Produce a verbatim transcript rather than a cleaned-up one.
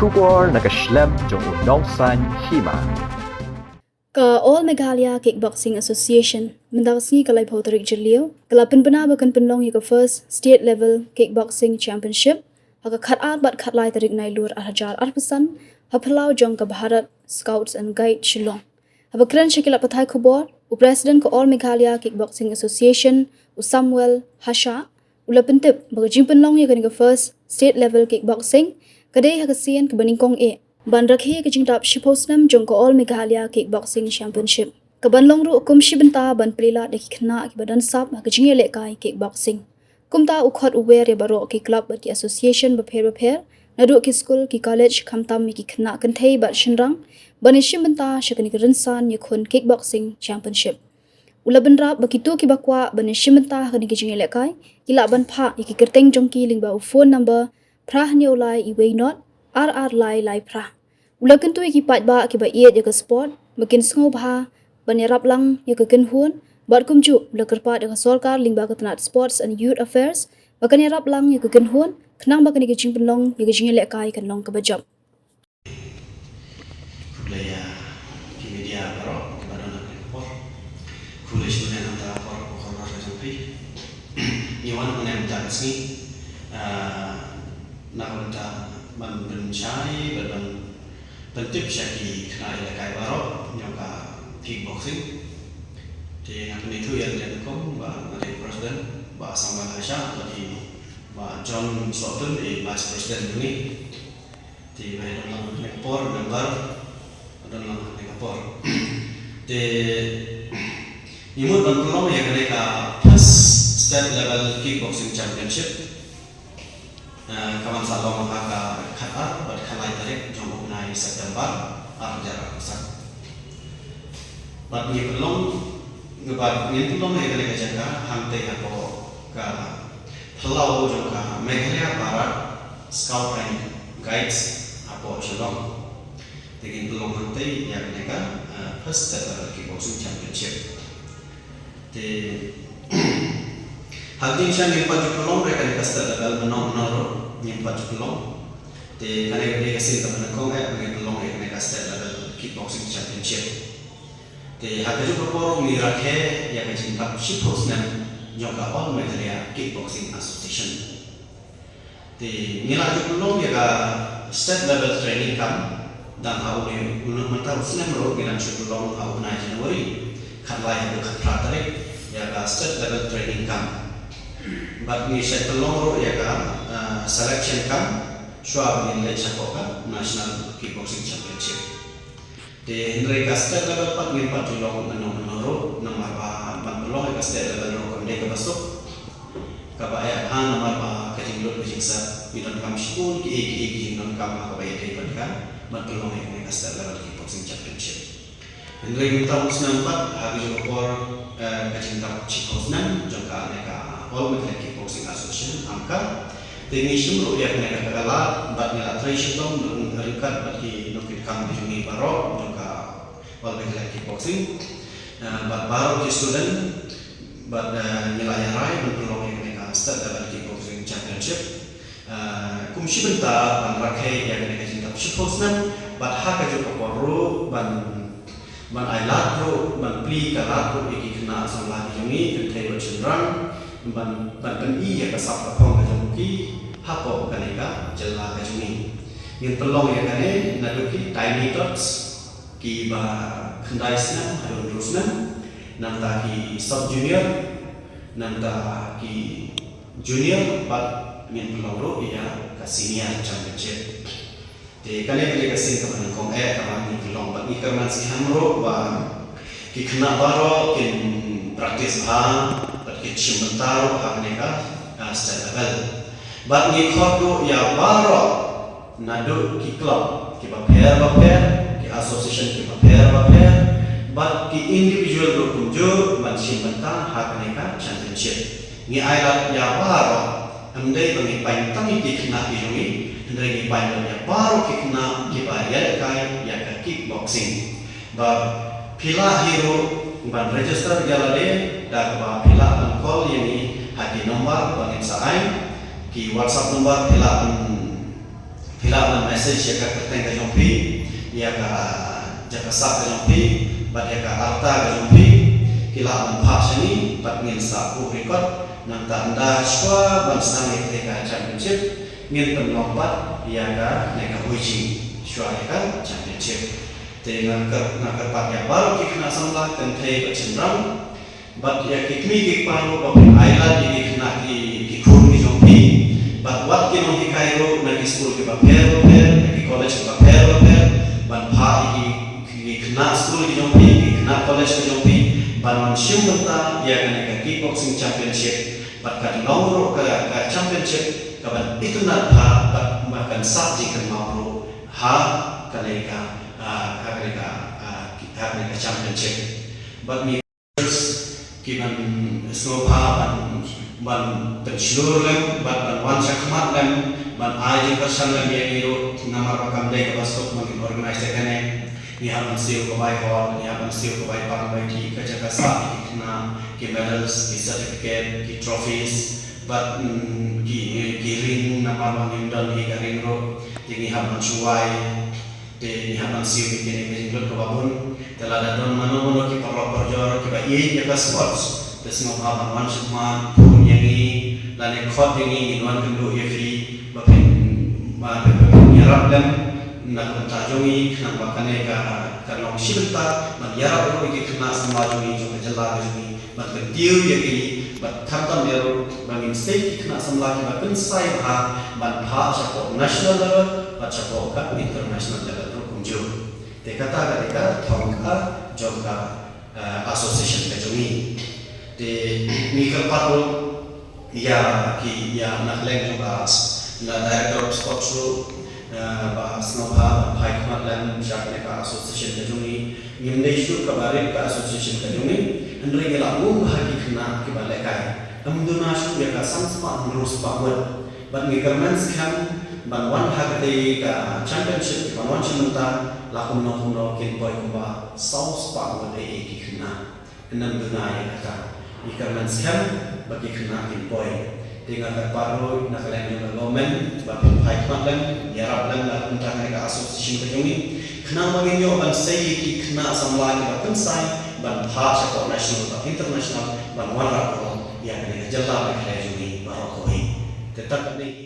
Khubor na ka shlem jong u nongsaiñ hima. Ka All Meghalaya Kickboxing Association mynta ka sngi ka laiphew tarik Jylliew ka la pynbna ba kan pynlong ïa ka first state level kickboxing championship ha ka khatar bad khatlai tarik Nailur arhajar arphew san ha phyllaw jong ka Bharat Scouts and Guide Shillong. Haba kren sha ki lad pathai khubor, u President ka All Meghalaya Kickboxing Association, u Samuel Hashah, u la pyntip ba ka jingpynlong ïa kane ka first state level kickboxing ka dei ha ka sien kaba nyngkong eh ban rakhe ïa ka jingdap shiphew snem jong ka All Meghalaya Kickboxing Championship, kaban long ruh kum shi bynta ban plie lad ïa ki khynnah kiba don sap ha ka jingïalehkai kickboxing. Kumta u khot u wer ïa baroh ki club bad ki association bapher bapher, naduh ki skul, ki college, khamtam ïa ki khynnah kynthei bad shynrang, ban ïashim bynta sha kane ka rynsan ïakhun kickboxing championship. U la bynrap ba kito kiba kwah ban ïashim bynta ha kane ka jingïalehkai ki lah ban phah ïa ki kyrteng jong ki lyngba u phone number phra hynñiew lai iwei not ar ar lai lai phra. U la kyntu ïa ki paidbah kiba ïeit ïa ka sport ba kin sngewbha ban ïarap lang ïa ka kynhun, bad kumjuh u la kyrpad ïa ka sorkar lyngba ka tnat Sports and Youth Affairs ba kan ïarap lang ïa ka kynhun khnang ba kane ka jingpynlong ïa ka jingïalehkai kan long kaba jop. Khublei ïa ki media baroh kiba don ha kane ka por. Khublei shibun ïa nangta por, por, por ka jong phi. Ngi wan mynta ka sngi, ah, na ka bynta ban pynshai bad ban pyntip sha ki khynnah ïalehkai baroh jong ka kickboxing. Te nga pynithuh ïa lade kum ba nga dei president, Bah Samuel Hashah, bad i Bah John Sohtun, i vice president jong ngi. Te ba don lang ha kane ka por, member ba don lang ha kane ka por. Te ngi mut ban pynlong ïa kane ka first state level kickboxing championship. Eh, ka ban sa long ha ka khatar bad khatlai tarik jong u bnai September arhajar arphew san. Bad ngi pynlong, bad ngin pynlong ïa kane ka jaka hangtei hapoh ka phyllaw jong ka Meghalaya Bharat Scout and Guides hapoh Shillong. Te ngin pynlong hangtei ïa kane ka, eh, first state level kickboxing championship. Te ha ka jingshisha ngim pat ju pynlong re kane ka state level mynno mynno ruh, ngim pat ju pynlong. Te kane ka dei ka sien kaba nyngkong eh ba ngin pynlong ïa kane ka state level kickboxing championship. Te ha kajuh ka por ruh ngi rakhe ïa ka jingdap shiphew snem jong ka All Meghalaya Kickboxing Association. Te ngi la ju pynlong ïa ka state level training camp, dang ha une, une mynta u snem ruh ngi dang shu pynlong ha u bnai January, khatlai haduh khatphra tarik, ïa ka state level training camp. Bad ngi sa pynlong ruh ïa ka, ah, selection camp shuwa ba ngin leit sha ka National Kickboxing Championship. Te hynrei ka state level pat ngim pat ju long mynno mynno ruh, namar ba ban pynlong ïa ka state level ruh kam dei kaba suk. Kaba eh bha namar ba ka jinglut ka jingsep, ngi donkam shibun kiei kiei ki jingdonkam ha kaba ïadei bad ka ban pynlong ïa kane ka state level kickboxing championship. Hynrei mynta u snem pat ha kajuh ka por, eh, ka jingdap shiphew snem jong kane ka All Meghalaya Kickboxing Association, AMCA. Te ngi shim ruh ïa kane ka, ka lad bad ngi la trei shitom ryngkat bad ki nongkitkam ki jong ngi baroh jong ka All Meghalaya Kickboxing. Eh, bad baroh ki student bad, eh, ngi la ïarai ban pynlong ïa kane ka State Level Kickboxing Championship. Eh, kum shi bynta ban rakhe ïa kane ka jingdap shiphew snem bad ha kajuh ka por ruh ban Ban ailad ruh, ban plie ka lad ruh ïa ki khynnah samla ki jong ngi, kynthei bad shynrang, ban, ban pyni ïa ka sap ka phong ka jong ki hapoh kane ka jylla ka jong ngi. Ngin pynlong ïa kane naduh ki tiny tots kiba khyndai snem haduh hynriew snem, nangta ki sub junior, nangta ki junior bad ngin pynlong ruh ïa ka senior championship. Te kane ka dei ka sien kaba nyngkong eh kaba ngi pynlong bad ngi kyrmen skhem ruh ba ki khynnah baroh kin practice bha bad kin shim bynta ruh ha kane ka, ah, state level. Bad ngi khot ruh ïa baroh naduh ki club kiba pher ba pher, ki association kiba pher ba pher, bad ki individual ruh kumjuh ban shim bynta ha kane ka championship. Ngi ailad ïa baroh, ym dei ba ngi paiñ tang ïa ki khynnah ki jong ngi, hynrei ngi paiñ lut ïa baroh ki khynnah kiba ïalehkai ïa ka kickboxing. Ba phi lah hi ruh ban register ïa lade da kaba phi lah ban call ïa ngi ha ki number ba ngin sa ai, ki WhatsApp number phi lah ban, phi Lah ban message ïa ka kyrteng ka jong phi, ïa ka jaka sah ka jong phi, bad ïa ka arta ka jong phi, ki lah ban phah sha ngi, bad ngin sa buh record, nangta ynda shuwa ban sdang ïa ka championship, ngin pynlong pat ïa kane ka huijing shuwa ïa ka championship. Te nga kyrpad, nga kyrpad ïa baroh ki khynnah samla kynthei bad shynrang, bad ïa ki kmie ki kpa ruh ba phin ai lad ïa ki khynnah ki, ki khun ki jong phi. Bad wat ki nonghikai ruh na ki skul kiba pher ba pher, na ki college kiba pher ba pher, ban phah ïa ki, ki khynnah skul ki jong phi, ki khynnah college ki jong phi, ban wan shim bynta ïa kane ka kickboxing championship. Bad kan long ruh ka, ka championship kaban itynnad bha, bad ba kan sah jingkynmaw ruh ha kane ka, ah, ha kane ka, ah, ha kane ka championship. Bad ngi ki ban sngewbha ban, ban pynshlur lem, ban, ban wan shakhmat lem, ban ai jingkyrshan lem ïa ngi ruh, namar ba kam dei kaba suk ban organize ïa kane. Ngi hap ban siew ka bai hall, ngi hap ban siew ka bai park bai thik, ka jaka sah ïa ki khynnah, ki medals, ki certificate, ki trophies, bad, mm, ki, ki ring, namar ba ngim don hi ka ring ruh, te ngi hap ban shu wai. Te ngi hap ban siew ïa kine ki jinglut kaba bun. Te lada don mano mano ki paralok parajor kiba ïeit ïa ka sports, te sngewbha ban wan shakhmat, phone ïa ngi, lane khot ïa ngi, ngin wan kynduh ïa phi, ba phin, ba phin, ba phin ïarap lem na ka bynta jong ngi, khnang ba kane ka, kan long shi bynta ban ïarap ruh ïa ki khynnah samla jong ngi, jong ka jylla ka jong ngi. Bad kyntiew ïa ki, bad khamtam ïa ruh ba ngin sei ki khynnah samla kiba kynsai bha ban phah shapoh national level, bad shapoh ka international level ruh kumjuh. Te kata ka dei ka thong ka jong ka, eh, association ka jong ngi. Te ngi kyrpad ruh ïa ki, ïa na kylleng jong ka, na director of sports ruh, eh, ba sngewbha ban phai khmat lem sha kane ka association ka jong ngi. Ngim dei shuh kaba rit ka association ka jong ngi, hynrei ngi la um bha ki khynnah kiba lehkai. Ym duna shuh ïa ka san spah hynriew spah ngut. Bad ngi kyrmen skhem ban wan ha katei ka championship, ban wan shim bynta la kumno kumno kin poi kumba saw spah ngut ei ei ki khynnah. Ym duna ïa kata. Ngi kyrmen skhem ba ki khynnah kin poi. Te nga kyrpad ruh na ka liang jong ka government ba phin phai khmat lem, ïarap lem na ka bynta kane ka association ka jong ngi. Khnang ba ngin ïoh ban sei ïa ki khynnah samla kiba kynsai ban phah shapoh national bad international ban wanrah burom ïa kane ka jylla Meghalaya jong ngi baroh kawei. Te tang katne.